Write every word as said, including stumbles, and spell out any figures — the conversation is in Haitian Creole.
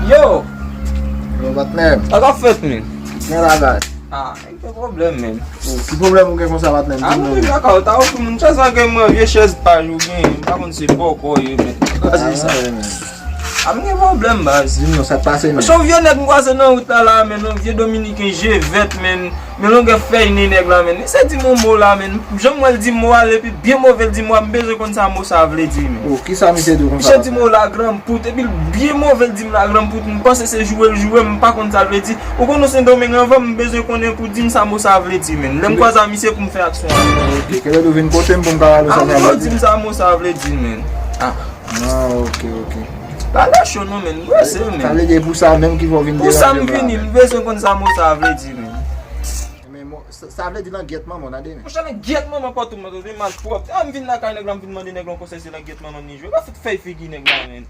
Yo! Yo, patnè m. Sa k ap fèt, men? Gen bagay. Ah, nèg gen pwoblèm, men. Oh, ki pwoblèm ou gen konsa, patnè m? Ah, Di m mwen non. Vin lakay ou, ta ofri moun chèz la, gen mwen vye chèz paj ou gen, m pa konn se bòkò ye, men. Baz, se sa. Ah, men. Ah, m gen pwoblèm, baz. Di m non, sa k pase, men? Se yon vye nèg m kwaze nan wout la, la, men, yon vye dominiken, je vèt, men. Men longè fèy nen nèg la, men. Misye di m yon mo la, men. Jan m wè l di mo a, epi byen move l di mo a, m bezwen konn sa mo sa vle di, men. Oh, ki sa misye di w konsa? Misye di mo la granpout, epi l byen move l di m la granpout, m panse se joure l joure m, m pa konn sa l vle di. Ou konn nou Sendomeng anvan, m bezwen konnen pou di m sa mo sa vle di, men. Lè m kwaze a misye pou m fè aksyon an. Ok, kèlè ou vin kote m pou m ka ba l sa Ah, m men yo ap di di? M sa mo sa vle di, men. Ah, Ah, ok, ok. pa lè cho non, men. M prese, men. Sa vle di pou sa menm ki fè w vin Pou sa m deranje m la. Vini, m bezwen konn sa mo sa vle di, men. Men mo- sa sa vle di langyèt manman w, tande, men. Monchè, langyèt manman pòt ou mwen, se malpwòp. Ah, m vin lakay nèg la, m vin mande nèg la yon konsèy, se langyèt manman m li jwe. Pa fout fè figi nèg la, men.